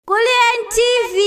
Kulliant TV.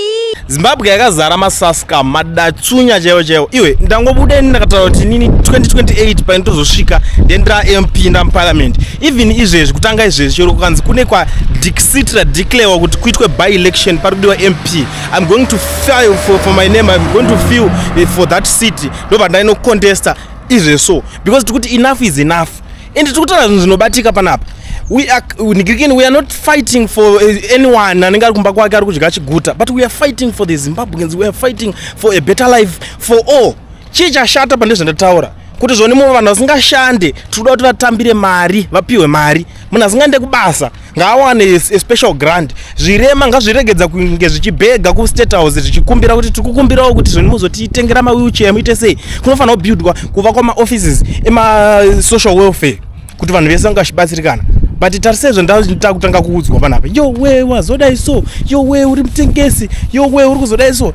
Zimbabwe yakazara masaska madatsunya chaiwo chaiwo. Iwe ndangobuda ini ndakataura kuti inini 2028 painotozosvika ndendira MP ndamuparliament. Even izvezvi kutanga izvezvi chero kukanzi kune kwa Dixitra declare kuti kuitwe by election pari kudiwa MP. I'm going to file for my name. I'm going to fill for that city. Ndobva ndainocontesta izvezvo because tikuti enough is enough. And tiri kutaura zvinhu zvinobatika panapa. We are nigirikini, we are not fighting for anyone anenge ari kumba kwake ari kudya chiguta, but we are fighting for the Zimbabweans. We are fighting for a better life for all. Chii chashata pane zvandataura kuti zvoni mumwe vanhu vasingashande tiri kuda kuti vatambire mari, vapiwe mari. Munhu asingaende kubasa ngaawane a special grant. Zvirema ngazviregedza kunge zvichibhega kuState House zvichikumbira kuti tikukumbirawo kuti zvoni muzotitengera mawheelchair, muite sei. Kunofanira kubuildwa kuvakwa maoffices emasocial welfare kuti vanhu vese vange vachibatsirikana. But tarisei zvandatakutanga kuudzwa panapa: "Yowe, wazodai so, yowe, uri mutengesi, yowe, uri kuzodai so."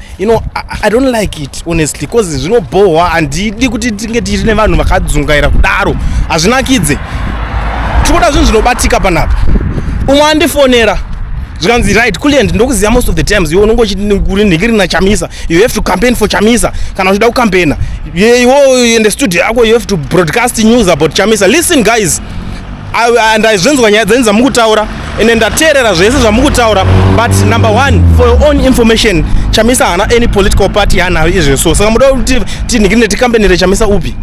I don't like it honestly, 'cause zvinobhohwa. Handidi kuti tinge tiri nevanhu vakadzungaira kudaro, hazvinakidze. Tiri kuda zvinhu zvinobatika panapa. Umwe andifonera zvikanzi, "Right, Kulliant, ndokuziva most of the times iwe unonge uri Chamisa. You have to campaign for Chamisa. Kana uchida kucampaigna iwo ende studio yako, you have to broadcast news about Chamisa." Listen guys, ndazvinzwa nyaya dzenyu dzamukutaura ende ndateerera zvese zvamukutaura, but number one, for your own information, Chamisa haana any political party yaanayo izveso. Saka muda kuti tinhikirine tikampenere Chamisa upi?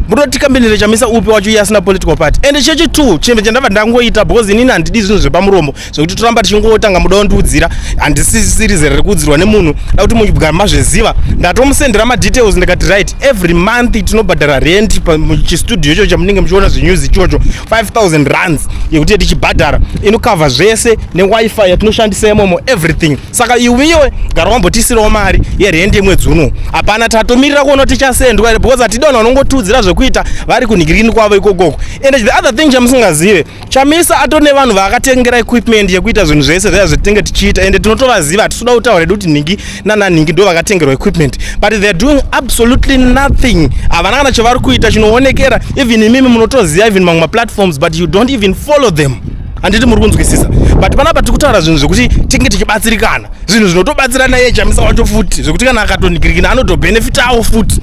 Muda kuti tikampenere Chamisa upi wacho iye asina political party? And chechi two chinhu chandabva ndangoita, because inini handidi zvinhu zvepamuromo zvekuti toramba tichingotanga muda kundiudzira. Handisisiri zera rekuudzirwa nemunhu. Da kuti mugara mazviziva. Ndatomusendera madetails, ndikati, "Right, every month tinobhadhara rent muchistudio ichocho chamunenge muchiona zvenews ichocho, 5000 rands yekuti tichibhadhara, inokavha zvese neWiFi yatinoshandisa imomo, everything. Saka iwiwe gara wambotisirawo mari yerent yemwedzi uno." Hapana, tatomirira kuona kuti tichasendwa here, because hatidi vanhu vanongotiudzira zvekuita vari kunhikirini kwavo ikokoko. And the other thing chamusingazive, Chamisa atone vanhu vaakatengera equipment yekuita zvinhu zvese zvaya zvatinenge tichiita, ende tinotovaziva. Hatisuda kutaura hedu kuti nhingi nananhingi ndo vakatengerwa equipment, but they are doing absolutely nothing. Havana kana chavari kuita chinoonekera. Even imimi munotoziva, even mamwe maplatforms, but you don't even follow them. Handiti muri kunzwisisa? But panapa tiri kutaura zvinhu zvekuti tinge tichibatsirikana, zvinhu zvinotobatsira naiye Chamisa wacho futi, zvekuti kana akatonikirikina anotobhenefitawo futi.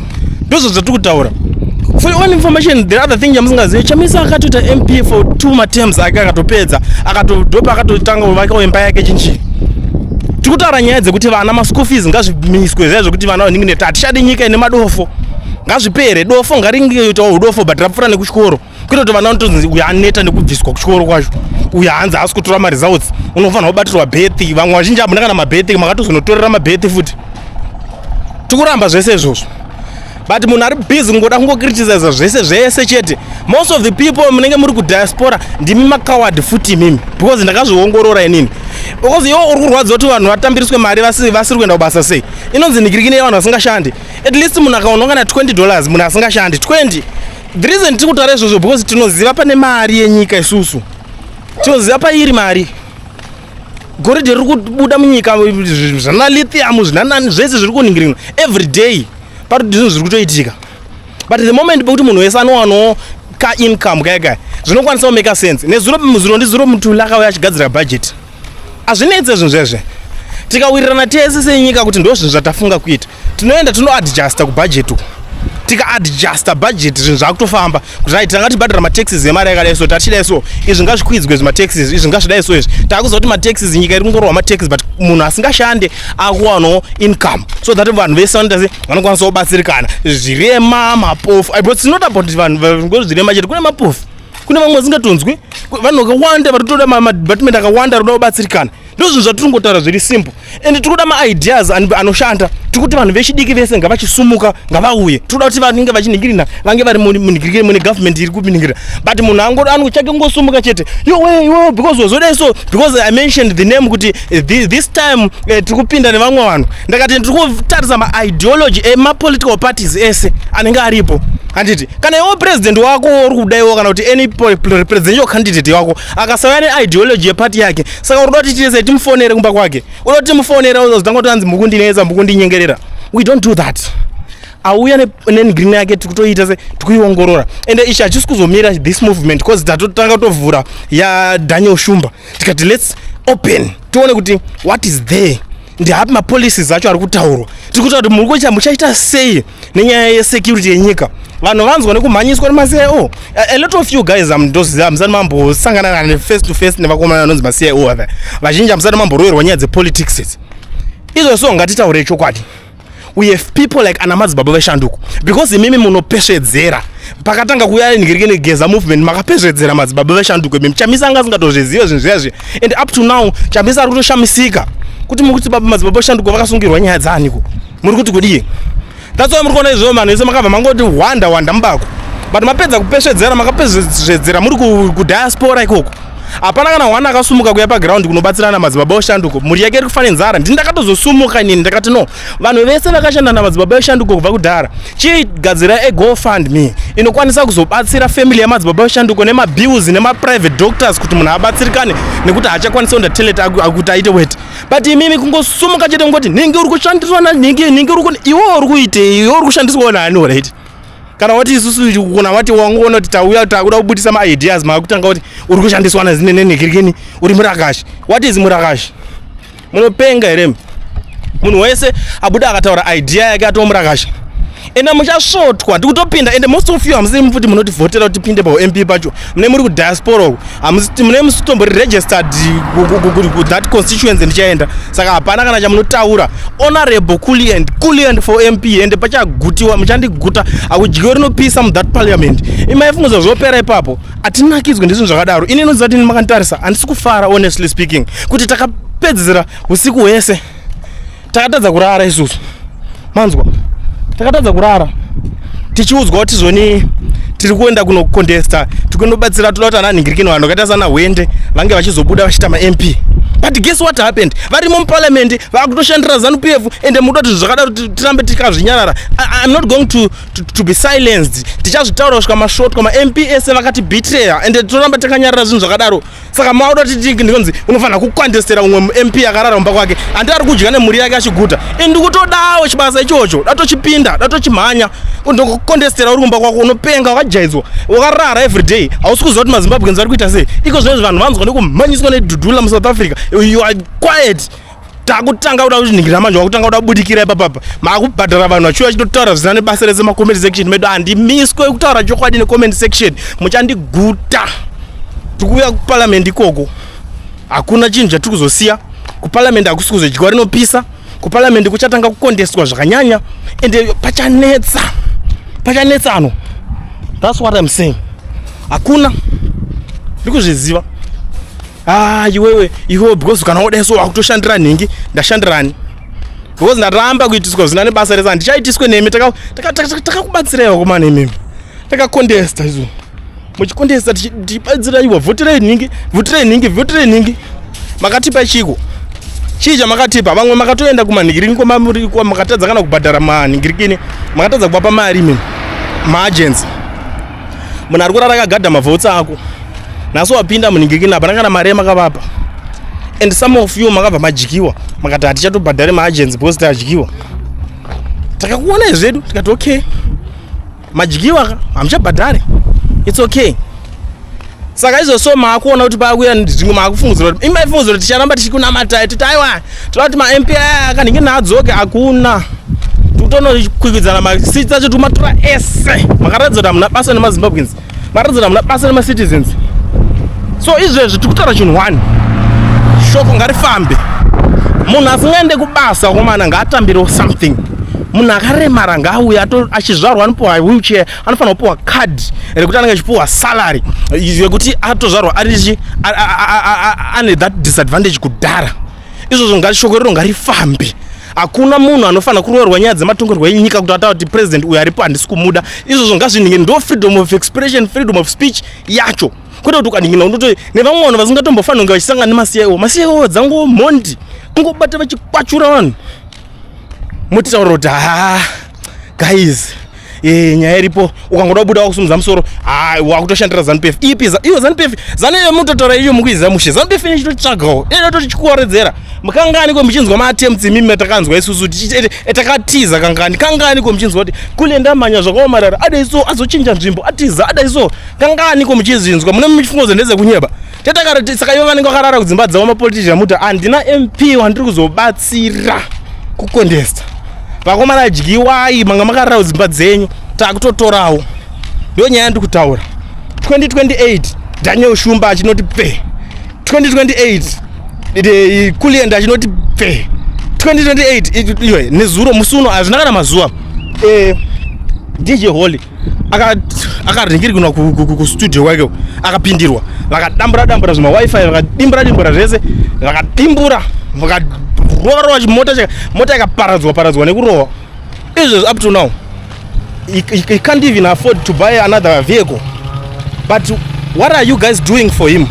Ndozvo zvatiri kutaura. For your own information, the other thing chamusingazivi, Chamisa akatoita MP for two materms ake, akatopedza, akatodhopa, akatotanga kuvakawo imba yake chinchii. Tiri kutaura nyaya dzekuti vana maschool fees ngazvimiswe, zviya zvekuti vana vanenge neti hatichadi nyika ine madofo, ngazvipere. Dofo ngaringeitawo udofo, but rapfuura nekuchikoro, kwete kuti vana vanotonzi uyu aneta nekubviswa kuchikoro kwacho, uyu hanzi haasi kutora maresults, unofanira kubatirwa birth. Vamwe vazhinji hamuna kana mabirth, makatozonotorera mabirth futi. Tikuramba zvese izvozvo, but munhu ari busy kungoda kungocriticiza zvese zvese chete. Most of the people munenge muri kudiaspora ndimi macoward futi imimi, because ndakazviongorora inini, because iwo uri kurwadza kuti vanhu vatambiriswe mari vasiri kuenda kubasa. Sei inonzi nigirikini yevanhu vasingashandi? At least munhu akaona kana $20, munhu asingashandi 20. The reason tiri kutaura izvozvo, because tinoziva pane mari yenyika. Isusu tinoziva pairi mari. Goridhe riri kubuda munyika, zvana lithium, zvinanani, zvese zviri kuningirinwa every day. Pari zvinhu zviri kutoitika, but the moment pekuti munhu wese anowanawo kaincome kaya kaya, zvinokwanisa kumeka sense. Nezuro muzuro ndizuro Mutuli akauya achigadzira budget. Hazvinetse zvinhu zvezve. Tikawirirana tese senyika kuti ndo zvinhu zvatafunga kuita, tinoenda tinoadjusta kubudget uku. Tikaadjusta budget, zvinhu zvakutofamba kuti right, tanga tibhadhara mataxes emari yakadai so, tachidai so, izvi ngazvikwidzwe zvimataxes, izvi ngazvidai so. Izvi taakuziva kuti mataxes, nyika iri kungorwa mataxes, but munhu asingashande akuwanawo income, so that vanhu vese vanoita se vanokwanisa kubatsirikana, zvirema, mapofu. But it's not about vanhu zvirema chete. Kune mapofu, kune vamwe vasingatonzwi, vanhu vakawanda vari kutoda madepartment akawanda ari kuda kubatsirikana. Ndo zvinhu zvatiri kungotaura zviri simple, and tiri kuda maideas anoshanda. Tiri kuti vanhu vechidiki vese ngavachisumuka, ngavauye. Tiri kuda kuti vanenge vachinhingirina vange vari munhingirikiri mune government iri kupiningirira, but munhu anochake kungosumuka chete, "Yowe iwe, because wazodai so," because I mentioned the name kuti this time tiri kupinda nevamwe vanhu. Ndakati ndiri kutarisa maideology emapolitical parties ese anenge aripo. Handiti kana iwe president wako uri kudaiwo, kana kuti any presidential candidate wako akasauya neideology yepati yake, saka uri kuda kuti tiite sei? Timufonere kumba kwake? Uda kuti timufonere uzozotanga kuti anzi mukundinetsa, mukundinyengerera? We don't do that. Auya nengreen yake, tikutoita se tikuiongorora. Ende ichi hachisi kuzomira, this movement, because tatotanga kutovhura yaDaniel Shumba, tikati let's open tione kuti what is there, ndeapi mapolicies acho ari kutaurwa. Tiri kutaura kuti muri kuita, muchaita sei nenyaya yesecurity yenyika? Vanhu vanzwa nekumhanyiswa nemaCIO. A lot of you guys, ndoziva hamusati mambosangana neface to face nevakomana vanonzi maCIO ava. Vazhinji hamusati mamboroverwa nyaya dzepolitics idzi. Izvo so ngatitaurei chokwadi, we have people like ana Madzibaba Veshanduko, because imimi munopesvedzera. Pakatanga kuuya ngeGeza movement, makapesvedzera Madzibaba Veshanduko imimi. Chamisa anga asingatozviziva zvinhu zviya zviya, and up to now Chamisa ari kutoshamisika kuti mukuti baba Madzibaba Veshanduko vakasungirwa nyaya dzaaniko, muri kuti kudii? That's why muri kuona izvozvo, vanhu vese makabva mangoti wanda wanda mubako. But mapedza kupesvedzera, makapesvedzera muri kudiaspora ikoko, hapana kana one akasumuka kuya paground kunobatsirana Madzibaba Oshanduko. Mhuri yake iri kufa nenzara. Ndini ndakatozosumuka inini, ndakati no, vanhu vese vakashanda naMadzibaba Eshanduko kubva kudhara, chigadzira eGoFund Me inokwanisa kuzobatsira family yaMadzibaba Eshanduko nemabills nemaprivate doctors, kuti munhu abatsirikane, nekuti haachakwanisi kuenda toilet kuti aite weti. But imimi kungosumuka chete, kungoti nhingi uri kushandiswa nanhingi, nhingi uri, iwe uri kuitei? Iwe uri kushandiswawo nani? Right, kana wati isusu, kuna wati wangoona kuti tauya takuda kubudisa maideas, makutanga kuti uri kushandiswa nazinenenhikirikini, uri murakashi. What is murakashi? Munopenga here? Munhu wese abuda akataura idea yake atoo murakashi. Ende muchasvotwa, ndikutopinda. Ende most of you hamusiri futi munotivhotera kuti tipinde paUMP pacho. Mune muri kudiaspora uku, mune musitombori registered kuthat constituency ndichaenda. Saka hapana kana chamunotaura. Honorable Kulliant, Kulliant for MP. Ende pachagutiwa, muchandiguta, hakudyiwe rinopisa muthat parliament. Imaifunguza zvopera ipapo. Hatinakidzwe ndizvinhu zvakadaro. Ini inoziva kuti makanditarisa, handisi kufara, honestly speaking, kuti takapedzisira usiku hwese takatadza kurara isusu. Manzwa, takatadza kurara tichiudzwa kuti zvoni tiri kuenda kunocontesta, tiri kunobatsira, toda kuti ana nhingirikini, vanhu vakaita sana Hwende, vange vachizobuda vachiita maMP. But guess what happened? Varimo muparliament, vakutoshandira ZANU PF. Ende muda kuti zvakadaro tirambe tikazvinyarara? I'm not going to be silenced. Tichazvitaura kusvika masvotwa maMP ese vakati betreya. Ende toramba takanyarara zvinhu zvakadaro? Saka mauda kuti ndikonzi unofanira kucontestera umwe MP akarara mumba kwake, handi ari kudya nemhuri yake achiguta. Ini ndikutodawo chibasa ichocho, datochipinda, datochimhanya. Ndokucontestera uri kumba kwako? Unopenga, wakajaidzwa, wakarara everyday, hausi kuziva kuti maZimbabweans vari kuita sei. Iko zvinezvi vanhu vanzwa nekumhanyiswa nedhudhula muSouth Africa, you are quiet. Takutanga kuda kuchinhingira manje, wakutanga kuda kubudikira ipapapa, maakubhadhara vanhu vachiuya vachitotaura zvisina nebasa rese macomment section medu. Handimiswe kutaura chokwadi necomment section, muchandiguta. Tikuuya kuparliament ikoko, hakuna chinhu chatiri kuzosiya kuparliament. Hakusi kuzodyiwa rinopisa kuparliament, kuchatanga kucontestwa zvakanyanya, ende pachanetsa, pachanetsano. That's what I'm saying. Hakuna, ndikuzviziva. Ah, iwewe, iwewe, because kana wodai so wakutoshandira nhingi. Ndashandirani? Because ndaramba kuitiswa zvisina nebasa rese. Handichaitiswe nemi. Takakubatsirai vakomana imimi, takacontesta izvo, muchicontesta tichibatsira iwa, vhoterai nhingi, vhoterai nhingi, vhoterai nhingi. Makatipa chiko? Chii chamakatipa? Vamwe makatoenda kumanhingirikini kwamuri, makatadza kana kubhadhara manhingirikini, makatadza kuvapa mari imimi maagents. Munhu ari kurara akagadha mavotes ako, nhasi wapinda munhingirikini, hapana kana mari yamakavapa. And some of you makabva madyiwa, makati hatichatobhadhari maagents because tadyiwa. Takakuonai zvedu, tikati okay, madyiwa ka, hamuchabhadhari, it's okay. Saka izvo maakuona kuti paakuya zvimwe, maakufungidzira kuti, imaifungidzira kuti ticharamba tichikunamatai, titi aiwa, toda kuti maMP aya akanhingi naadzoke. Hakuna, tikutonokwikwidzana maseats acho, tikumatora ese. Makaratidza kuti hamuna basa nemaZimbabweans, makaratidza kuti hamuna basa nemacitizens. So izvezvi tiri kutaura chinhu one, shoko ngarifambe. Munhu asingaende kubasa komana ngaatambirewo something. Munhu akaremara ngaauye, achizvarwa anopiwa wheelchair, anofanira kupiwa card rekuti anenge achipiwa salary yekuti atozvarwa arichi ane that disadvantage kudhara. Izvozvo ngashoko riro ngarifambe. Hakuna munhu anofanira kuroverwa nyaya dzematongerwo enyika kuti ataura kuti president uyu aripo handisi kumuda. Izvozvo ngazvinhinge, ndo freedom of expression, freedom of speech yacho, kwete kuti ukanhingina undoto nevamwe vanhu vasingatombofanira kunge vachisangana nemaCIO. MaCIO dzango mhondi, kungobata vachikwachura vanhu, motitaura kuti ha, guys, Nyaya iripo, ukangoda kubuda wakusumudza musoro, ha, wakutoshandira ZANU PF. Ipi iyo ZANU PF? ZANU iyo mutotaura iyo mukuiziva mushe. ZANU PF ine chitotsvagawo, inotochikuwaredzera. Kangani ko muchinzwa maattempts imimi takanzwa isusu takatiza? Kangani, kangani ko muchinzwa kuti kule ndamhanya zvakaomarara, adai so, azochinja nzvimbo, atiza, adai so? Kangani ko muchizvinzwa? Mune muchifunga ndezekunyeba tetakati. Saka ivo vanenge vakarara kudzimba dzavo, mapolitician, muti handina MP wandiri kuzobatsira kucontesta. Vakomana, dyiwai, manga makarara kudzimba dzenyu, takutotorawo. Ndo nyaya yandiri kutaura. 2028 Daniel Shumba achinoti pe, 2028 Kulienda achinoti pe, 2028 iwe. Nezuro musi uno, hazvina kana mazuva, DJ Holly akaringirikwa kustudio kwake, akapindirwa, vakadambura dambura zvima WiFi, vakadimbura dimbura zvese, vakadimbura, vakarova rova chimota, mota yakaparadzwa paradzwa nekurohwa. Izvezvi up to now he can't even afford to buy another vehicle. But what are you guys doing for him?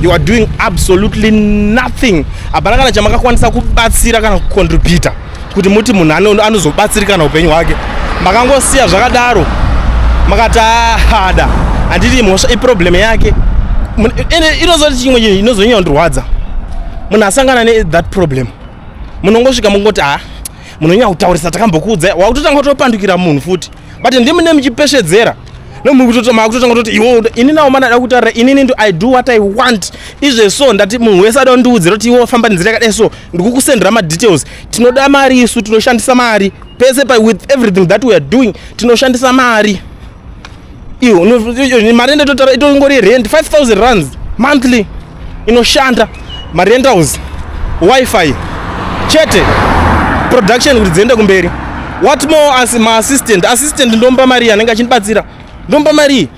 You are doing absolutely nothing. Hapana kana chamakakwanisa kubatsira kana kucontributa kuti muti munhu anozobatsirikana upenyu hwake. Makangosiya zvakadaro, makati ahada, handiti mhosva iproblem yake. Inozoti chimwe chinhu inozonyanya kundirwadza, munhu asangana nethat problem, munongosvika mungoti, "Ha, munonyanya kutaurisa, takambokuudzai." Wakutotanga kutopandukira munhu futi, but ndimune muchipesvedzera makutotanga kutoti iwo ini nawo mana da kutaurira inini ndo I do what I want. Izvezvo ndati munhu wese ada kundiudzira kuti iwo famba nzira yakadai, so ndikukusendera madetails. Tinoda mari isu, tinoshandisa mari pese pa with everything that we are doing, tinoshandisa mari iyo. Mari ndetotaura itongori rent, 5000 rands monthly inoshanda, marentals, WiFi chete, production kuti dziende kumberi. What more? As maassistant, assistant ndomba mari anenge achindibatsira, ndomba mari.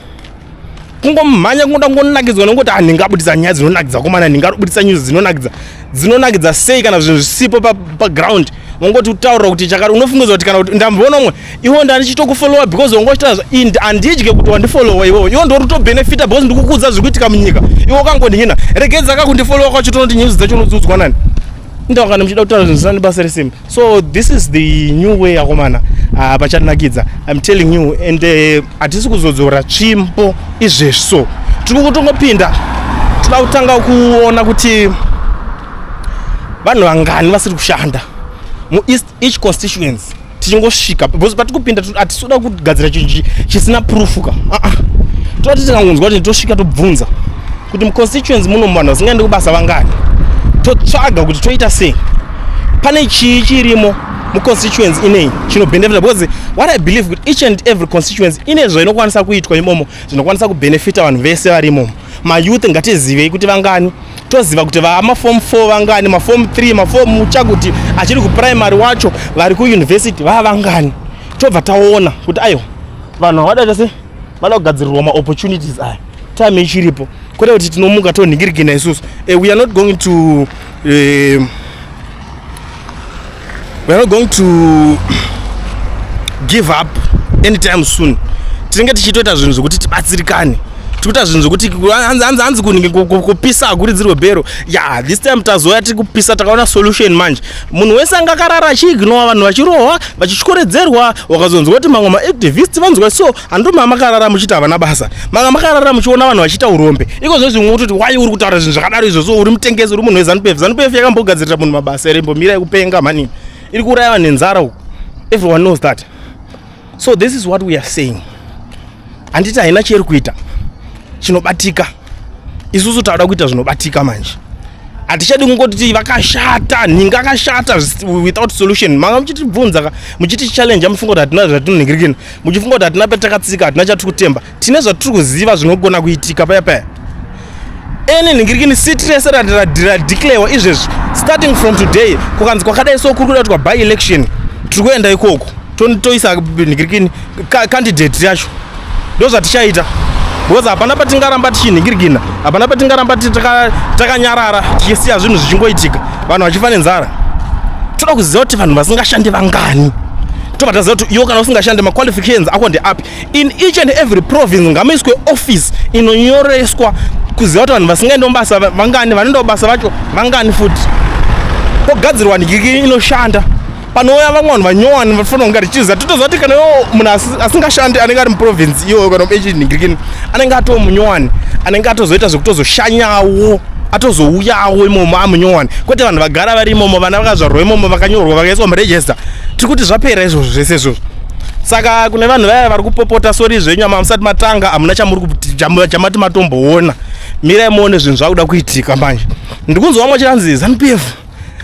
Kungomhanya, kungoda kungonakidzwa nongoti, "Ah, ndingabudisa nyaya dzinonakidza komana, ndingabudisa news dzinonakidza." Dzinonakidza sei kana zvinhu zvisipo paground? Wongoti utaurira kuti chakati, unofungidzwa kuti kana kuti ndamboona umwe iwo ndandichitokufollowa because wangochita handidye kuti wandifollowa iwewo, iwo ndori kutobenefita because ndikukuudza zviri kuitika munyika. Iwe ukangondihina, regedza kakundifollowa kwacho, tonoti news dzacho unodziudzwa nani? Indawa kana muchida kutaura zvinhu zvisina nebasa resimba. So this is the new way, akomana. Pachanakidza, I'm telling you. And hatisi kuzodzora tsvimbo izvezvi, so tiri kutongopinda. Toda kutanga kuona kuti vanhu vangani vasiri kushanda mueast, each constituency. Tichingosvika, because patiri kupinda hatisi kuda kugadzira chinhu chisina proof ka. Uh-uh. Toda kuti tikangonzwa kuti tosvika, tobvunza kuti muconstituency muno vanhu vasingaendi kubasa vangani, totsvaga kuti toita sei, pane chii chirimo muconstituency inei chinobenefita. Because what I believe kuti each and every constituency ine zvainokwanisa kuitwa imomo zvinokwanisa kubenefita vanhu vese vari imomo. Mayouth ngatizivei kuti vangani, toziva kuti vamaform 4 vangani, maform 3, maform chakuti achiri kuprimary wacho, vari kuuniversity vava vangani. Tobva taona kuti aiwa, vanhu havadaita se vada kugadzirirwa maopportunities aya time ichiripo, kwete kuti tinomuka tonhingirikina isusu. We are not going to we are not going to give up anytime soon. Tinenge tichitoita zvinhu zvokuti tibatsirikane, tikuita zvinhu zvokuti hanzi kunenge kupisa hakuridzirwe bhero. Ya, this time tazoya tiri kupisa, takaona solution manje. Munhu wese anga akarara achiignowa vanhu vachirohwa, vachityoredzerwa, wakazonzwa kuti mamwe maactivist vanzwa so, handoma makarara muchiti havana basa, manga makarara muchiona vanhu vachiita urombe. Iko zvezvimwe kutoti wai uri kutaura zvinhu zvakadaro izvozvo, uri mutengesi, uri munhu weZANU PF. ZANU PF yakambogadzirira munhu mabasa here? Mbomirai kupenga mani, iri kuuraya vanhu nenzara uku. Everyone knows that. So this is what we are saying. Handiti haina cheri kuita chinobatika? Isusu tauda kuita zvinobatika manje. Hatichadi kungoti vakashata, nhinga akashata, without solution. Manga muchitibvunza ka, muchiti challenge, muchifunga kuti hatina zvatinonhingirikina, muchifunga kuti hatina petakatsika, hatina chatiri kutemba. Tine zvatiri kuziva zvinogona kuitika paya paya. Ene nhingirikini city rese radeclarewa izvezvi, starting from today, kukanzi kwakadai so kuri kuda kuitwa by election, tiri kuenda ikoko, toisa nhingirikini candidate yacho. Ndo zvatichaita, because hapana patingaramba tichinhingirikina, hapana patingaramba takanyarara tichisiya zvinhu zvichingoitika, vanhu vachifa nenzara. Toda kuziva kuti vanhu vasingashandi vangani, tobva taziva kuti iwo kana usingashandi, maqualifications ako ndeapi. In each and every province ngamuiswe office inonyoreswa kuziva kuti vanhu vasingaendi mubasa vangani, vanoenda kubasa vacho vangani futi. Pogadzirwa nhingirikini inoshanda. Panouya vamwe vanhu vanyowani vafanira kunge richiziva, totoziva kuti kana iwo munhu asingashandi anenge ari muprovince iyoyo kana echinhingirikini, anenge atoo munyowani, anenge atozoita zvekutozoshanyawo, atozouyawo imomo amunyowani, kwete vanhu vagara vari imomo, vana vakazvarwa imomo, vakanyorwa, vakaiswa muregister. Tiri kuti zvapera izvozvo zvese izvozvo. Saka kune vanhu vaya vari kupopota, sorry zvenyu, ama musati matanga, hamuna chamuri chamati matomboona. Mirai muone zvinhu zvakuda kuitika manje. Ndikunzwa vamwe vachinzi ZANU PF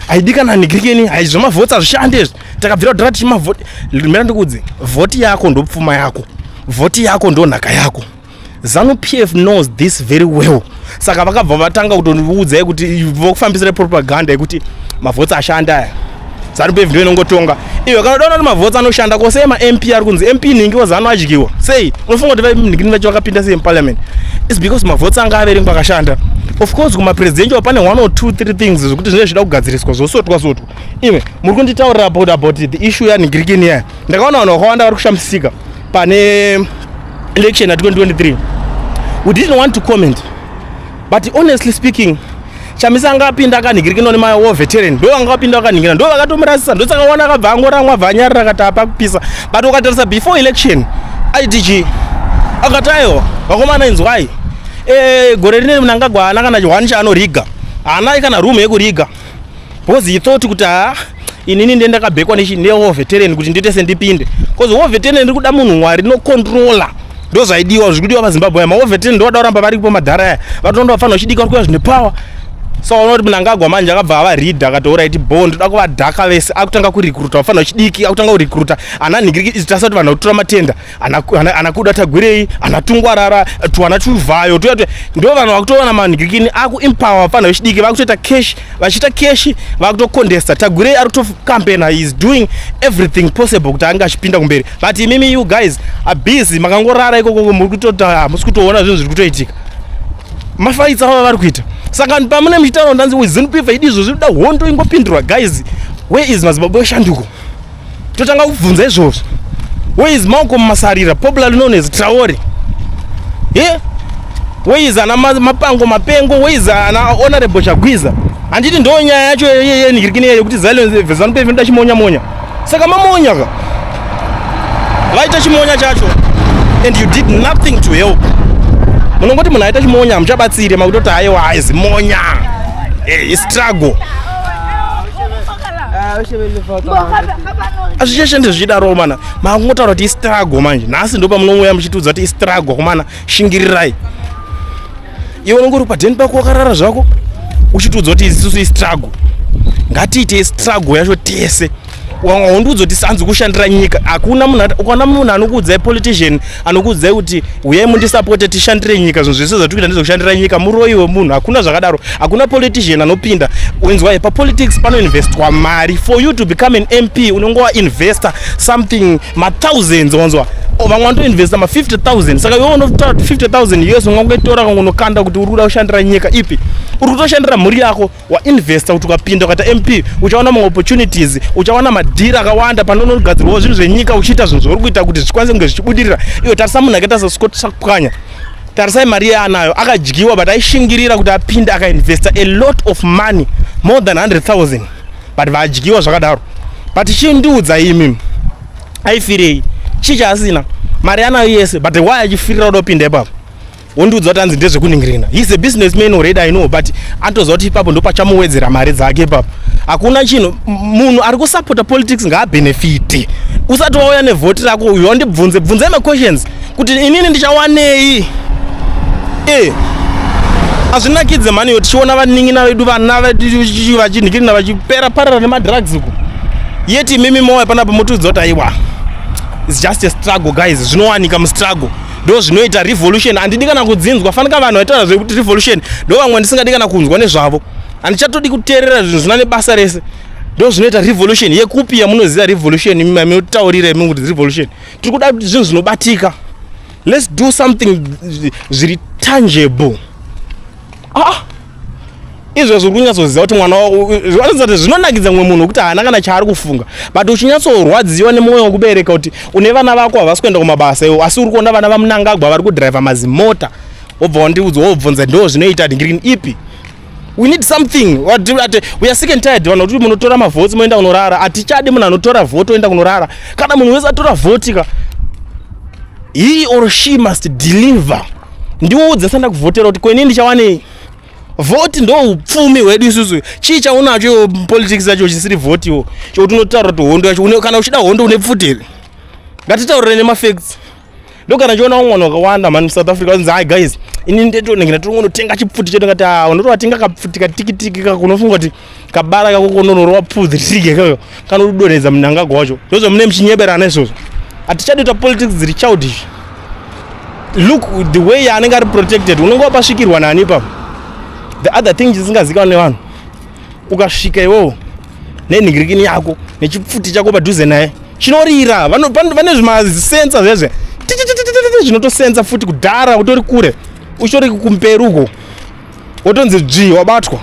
haidi kana nigirikeni, hai, zvemavhotsi hazvishande izvi, takabvira kudhara tichimavhoti. Mira ndikudze, vhoti yako ndopfuma yako, vhoti yako ndo nhaka yako. ZANU PF knows this very well, saka vakabva vatanga kutondiudzai kuti vokufambisira propaganda yekuti mavhotsi ashanda aya, ZANU PF ndo inongotonga. Iwe kana udaona kuti mavhotsi anoshanda kosei, maMP ari kunzi MP nhingi waZANU adyiwa sei? Unofunga kuti vainhingini vacho vakapinda sei muparliament? It's because mavhotsi anga averengwa akashanda. Of course kumapresidential pane one or two three things zvekuti zvinenge zvichida kugadziriswa, zvosotwa sotwa. Iwe muri kunditaurira about the issue yanhingirikini yaya. Ndakaona vanhu vakawanda vari kushamisika pane election ya 2023. We didn't want to comment, but honestly speaking, Chamisa anga apinda akanhingirikino nemawar veteran, ndo vanga vapinda vakanhingira, ndo vakatomurasisa. Ndosakaona akabva angoramwa, bva anyarira, akati apa kupisa. But ukatarisa before election aiti akati, "Aiwa vakomana, inzwai, gore rine Mnangagwa haana kana one chaanoriga, haana kana room yekuriga," because he thought kuti, "Ha, inini ndiye ndakabhekwa newar veteran kuti ndiite sendipinde," because war veteran iri kuda munhu wari nocontrola. Ndo zvaidiwa, zviri kudiwa paZimbabwe. Mawar veteran ndo vada kuramba varipo, madhara aya vatoonda vafanira vachidika, vari kuuya zvine power. So unoona kuti Mnangagwa manje akabva avaridha, akati, "Alright, bo ndoda kuvadhaka vese." Akutanga kurecruita vafanira vachidiki, akutanga kurecruita ana nhingiriki. Tasa kuti vanhu vakutora matenda, ana Kuda Tagwirei, ana Tungwarara, twana Chuvhayo tuya tuya, ndo vanhu vakutoona manhingirikini akuempower vafanira vechidiki, vakutoita cash, vachiita cash, vakutocontesta. Tagwirei ari kutocampaigna, is doing everything possible kuti ange achipinda kumberi. But imimi, you guys are busy, makangorara ikoko, muri kutota, hamusi kutoona zvinhu zviri kutoitika, mafights ava vari kuita. Saka pamune muchitaura ndanzi ZANU PF idi izvo zvinoda hondo ingopindurwa. Guys, where is Madzibaba Eshanduko? Totanga kubvunza izvozvo. Where is Malcolm Masarira, popularly known as Traore? Ye, where is ana Mapango Mapengo? Where is ana Honorable Chagwiza? Handiti ndo nyaya yacho yenhirikini yekuti ZANU PF inoda chimonya monya? Saka mamonya ka, vaita chimonya chacho and you did nothing to help. Munongoti munhu aita chimonya, hamuchabatsire, makutoti aiwa, aizimonya, istruggle, hazvichashandi zvichidaro mana. Makungotaura kuti istruggle manje. Nhasi ndo pamunouya muchitiudza kuti istruggle kumana, shingirirai. Iwe unenge uri padheni pako wakarara zvako, uchitiudza kuti isusu istruggle. Ngatiite struggle yacho tese. Wandiudza kuti sanzi kushandira nyika, hakuna munhu. Ukaona munhu anokuudzai, politician anokuudzai kuti uyai mundisapote tishandire nyika, zvinhu zvese zvatiri kuita ndezvekushandira nyika, muroi wemunhu. Hakuna zvakadaro, hakuna politician anopinda. Inzwai, papolitics panoinvestwa mari. For you to become an MP, unonge wainvesta something mathousands, wanzwa? Vamwe vanotoinvesta ma50 000. Saka iwe unotaura kuti 50 000 US ungangoitora kangonokanda kuti uri kuda kushandira nyika ipi? Uri kutoshandira mhuri yako. Wainvesta kuti ukapinda, ukaita MP, uchaona mamwe opportunities, uchawana madhiri akawanda panonogadzirwawo zvinhu zvenyika, uchiita zvinhu zvauri kuita kuti zvikwanise kunge zvichibudirira. Iwe tarisa munhu akaita saScott Sakupwanya, tarisai mari yaanayo. Akadyiwa, but aishingirira kuti apinde, akainvesta a lot of money, more than 100 000, but vadyiwa zvakadaro. But chindiudza imi, aifirei? Chii chaasina? Mari anayo yese, but why achifirira kuda kupinda ipapo? Wondiudza kuti anzi ndezvekuningirina. He's a businessman already, I know, but anotoziva kuti ipapo ndo pachamuwedzera mari dzake. Ipapo hakuna chinhu. Munhu ari kusapota politics ngaabenefite. Usati wauya nevhoti rako uyu, wandibvunze, bvunzai maquestions kuti inini ndichawanei. Hazvinakidze mani iyo tichiona vanin'ina vedu, vana vedu vachinhikirina, vachipera parara nemadrugs uku, yeti imimi mauya panapa motiudza kuti aiwa, it's just a struggle. Guys, zvinowanika mustruggle, ndo zvinoita revolution. Handidi kana kudzinzwa. Fanika vanhu vaitaura zvekuti revolution, ndo vamwe ndisingadi kana kunzwa nezvavo. Handichatodi kuteerera zvinhu zvina nebasa rese. Ndo zvinoita revolution yekupi yamunoziva revolution imi munotaurira imi kuti revolution? Tiri kuda kuti zvinhu zvinobatika. Let's do something zviri tangible. Ah, izvezvo uri kunyatsoziva kuti mwana wako kuti zvinonakidza mumwe munhu wekuti haana kana chaari kufunga, but uchinyatsorwadziwa nemwoyo wekubereka kuti une vana vako havasi kuenda kumabasa iwo, asi uri kuona vana vaMunangagwa vari kudhiraivha mazimota, wobva wandiudza, wobvunza, ndo zvinoita ndingirini ipi? We need something. We are sick and tired, vanhu, kuti munotora mavhotsi moenda kunorara. Hatichadi munhu anotora vhoti oenda kunorara. Kana munhu wese atora vhoti ka, he or she must deliver. Ndiudze sanda kuvhotera kuti kweni ndichawanei. Vhoti ndo upfumi hwedu isusu. Chii chaunacho politics yacho chisiri vhotiwo, chokuti unotaura kuti hondo yacho? Kana uchida hondo, une pfuti here? Ngatitaurire nemafacts. Ndogara ndichiona vamwe vanhu vakawanda mani muSouth Africa vanzi, "Hai guys, ini ndetonenge ndatongonotenga chipfuti chedu." Ngati, "Ah, unotovatenga kapfuti katikitiki kako, unofunga kuti kabara kako kononorowa pfudzi rige kako kanodonhedza Mnangagwa wacho." Ndozvamune muchinyeberana izvozvo. Hatichadi kuita politics dziri childish. Look the way yaanenge ari protected. Unenge wapasvikirwa nani ipapo? The other thing chisingazikanwa nevanhu, ukasvika iwowo nenhingirikini yako nechipfuti chako padhuze naye, chinorira. Vane zvimasensor zvezve zvinotosensa futi kudhara utori kure, uchitori kumberi uko, wotonzi dzvi, wabatwa.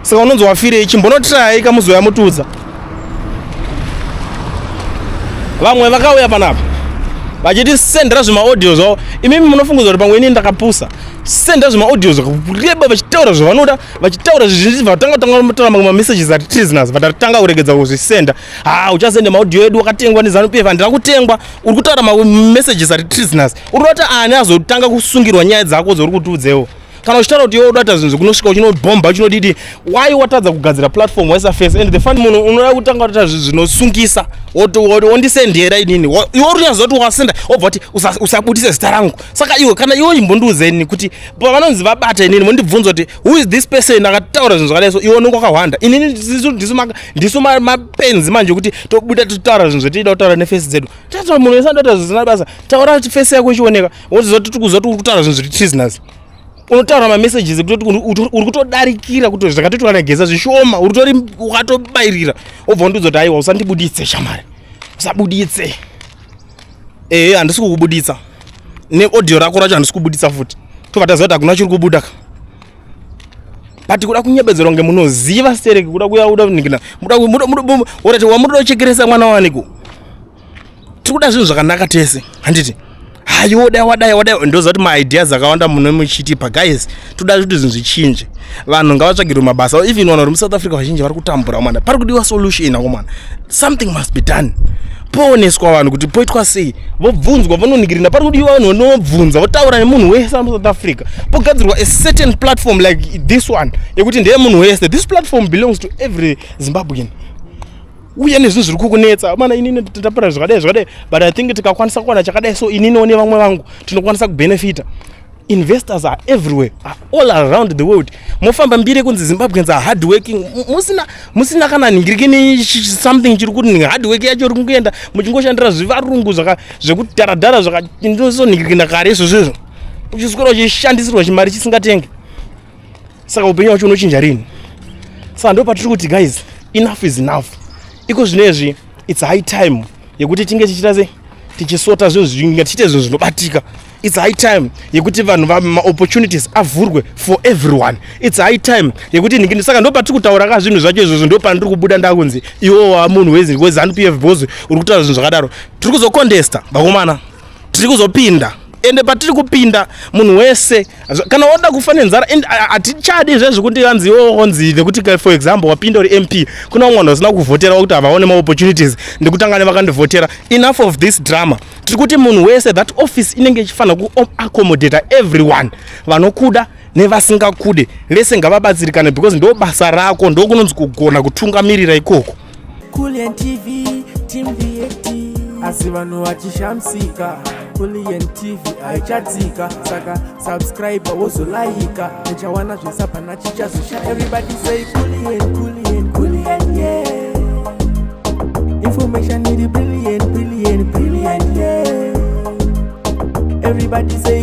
Saka unonzi wafirei? Chimbonotirayai kamuzoya mutiudza. Vamwe vakauya panapa vachitisendera zvimaaudio zvavo. Imimi munofungidzwa kuti pamwe inini ndakapusa. Senda zvimaaudio zvakareba vachitaura zvavanoda, vachitaura zvizhinji. Vatanga tanga kutaura mamwe mamessages ati treasonous, vatatanga kuregedza kuzvisenda. Ha, uchasende maaudio edu, wakatengwa neZANU PF. Handina kutengwa. Uri kutaura mamessages ati treasonous. Uri kuti ani azotanga kusungirwa nyaya dzako dzauri kutiudzewo? Kana uchitaura kuti iwe uda kuita zvinhu zvekunosvika uchinobhomba, uchinodidi, why watadza kugadzira platform waisa face? And the fun, munhu unoda kutanga kuita zvinhu zvinosungisa, wondisendera inini. Iwe uri kunyaziva kuti wasenda, wobva kuti usabudise zita rangu. Saka iwe, kana iwe imbondiudze kuti pavanonzi vabata inini, mondibvunza kuti, "Who is this person akataura zvinhu zvakadai?" So iwe unenge wakahwanda. Inini ndisu mapenzi manje kuti tobuda totaura zvinhu zvatida kutaura neface dzedu. Tataura munhu wese anotaura zvisina basa. Taura kuti face yako ichioneka, woziva kuti tikuziva kuti uri kutaura zvinhu zviri treasonous. Unotaura mamessages ekutoti uri kutodarikira kuti zvakatoitwa naGeza zvishoma, uri tori wakatobayirira. Wobva wandiudza kuti, "Aiwa, usandibuditse shamari, usabuditse." Ehe, handisi kukubuditsa neaudio rako racho, handisi kubuditsa futi. Tobva taziva kuti hakuna chiri kubuda ka. But kuda kunyebedzerwa kunge munoziva stereki, kuda kuya kuda kuningina, muda wamunoda kuchekeresa mwana waniko. Tiri kuda zvinhu zvakanaka tese, handiti? Hayi, dai wadai wadai. Ndoziva kuti maideas akawanda muno muchitipa. Guys, toda kuti zvinhu zvichinje. Vanhu ngavatsvagirwe mabasa. Even vanhu vari muSouth Africa vazhinji vari kutambura mwana. Pari kudiwa solution akomana. Something must be done. Pooneswa vanhu kuti poitwa sei, vobvunzwa, vononingirina. Pari kudiwa vanhu vanobvunza, votaura nemunhu wese ari muSouth Africa. Pogadzirwa a certain platform like this one yekuti ndeye munhu wese. This platform belongs to every Zimbabwean. Uye nezvinhu zviri kukunetsa mana, inini ndapera zvakadai zvakadai, but I think tikakwanisa kuwana chakadai, so ininiwo nevamwe vangu tinokwanisa kubenefita. Investors are everywhere, are all around the world. Mofamba mbiri kunzi Zimbabweans are hard working, musina kana ningirikini something chiri kuti hard work yacho iri kungoenda muchingoshandira zvivarungu zvekudharadhara zvakandosonhingirikina kare izvozvo izvo, uchiswera uchishandisirwa chimari chisingatenge. Saka upenyu hwacho unochinja rini? Saka ndo patiri kuti, guys, enough is enough. Iko zvinezvi it's high time yekuti tinge tichiita sei, tichisota zvinhu zvinga, tichiite zvinhu zvinobatika. It's high time yekuti vanhu maopportunities avhurwe for everyone. It's high time yekuti ningini. Saka ndo patiri kutaura ka zvinhu zvacho izvozvo. Ndo pandiri kubuda ndakunzi iwo wa munhu weZANU PF because uri kutaura zvinhu zvakadaro. Tiri kuzocontesta, vakomana, tiri kuzopinda. Ende patiri kupinda, munhu wese kana wada kufa nenzara, and hatichadi zvezvekuti anzi iwo onzi nekuti for example wapinda uri MP, kuna vamwe vanhu vasina kuvhotera kuti havaone maopportunities ndekutanga nevakandivhotera. Enough of this drama. Tiri kuti munhu wese, that office inenge ichifanira kuaccommodata everyone, vanokuda nevasingakude, vese ngavabatsirikane, because ndo basa rako, ndo kunonzi kugona kutungamirira ikoko. Kulian TV, Team VAT, asi vanhu vachishamisika, Kulian TV haichatsika. Saka subscribe, wozolaika, uchawana zvese, hapana chichazosha. Everybody say Kulian, Kulian, Kulian, yeah. Information iri brilliant, brilliant, brilliant, yeah. Everybody say